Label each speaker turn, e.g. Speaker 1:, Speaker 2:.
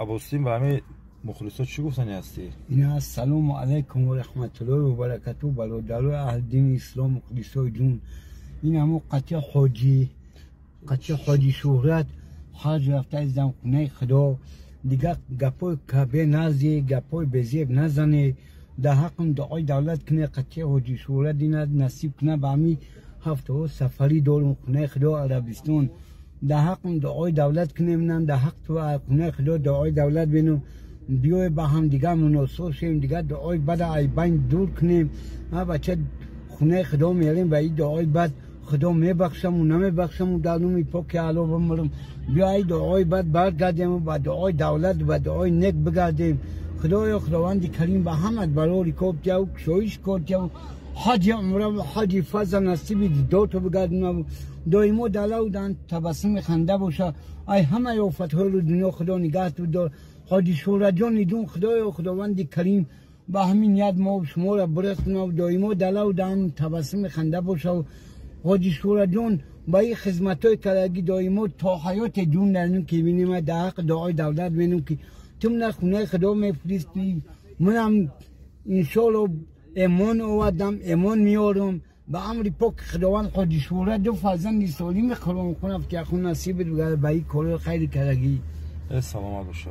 Speaker 1: Аббосдин, ба ҳамин мухлисо чӣ гуфтани ҳастӣ?
Speaker 2: Ина, ассалому алайкум ва раҳматуллоҳи ва баракату, бародарои аҳли дини ислом, мухлисои ҷун. Ин ҳамо қатъи ҳоҷӣ, қатъи ҳоҷи Шӯҳрат ҳаҷ рафта издам, хонаи Худо. Дигар гапои кабе назе, гапои безеб назане, дар ҳаққам дуои давлат куне. Қатъи ҳоҷи Шӯҳрат ина насиб куна. Ба ҳамин ҳафтаҳо сафарӣ дорум, хонаи Худо, Арабистон. Дар ҳаққам дуои давлат кунем, нан дар ҳақ ту хонаи Худо дуои давлат бинум. Биёй, ба ҳам дигар муносиб шем, дигар дуои бада ай байн дур кунем. Ма бача хонаи Худо мерем, ба ин дуои бад Худо мебахшаму намебахшаму, дар номи поки Алло бимирам. Биё, ай дуои бад баргардем, ба дуои давлат, ба дуои нек бигардем. Худоё, Худованди Карим ба ҳамат барори кор тияву кушоиш кор тияву ҳаҷи умра, ҳаҷи фаза насиби дидоту бигардонаву доимо далаву дан табассуми ханда боша. Ай ҳамаи офатҳои дунё Худо нигаҳту дор. Ҳоҷи Шӯҳратҷони ҷун, Худоё, Худованди Карим ба ҳамин ният мо шуморо бирасонав, доимо далаву дан табассуми ханда бошаву ҳоҷи Шӯҳратҷон ба ин хизматҳои кардагӣ доимо то ҳаёте ҷун дарнум ки бинем, дар ҳаққи дуои давлат менум ки ту мана хонаи Худо мефиристӣ. Манам иншоалло эмон овардам, эмон меорам ба амри поки Худованд. Ҳоҷи Шӯҳрат ду фарзанди солими Қуръон хонав ки ахун насибат бигардад ба ин кори хайри кардагӣ.
Speaker 1: Саломат боша.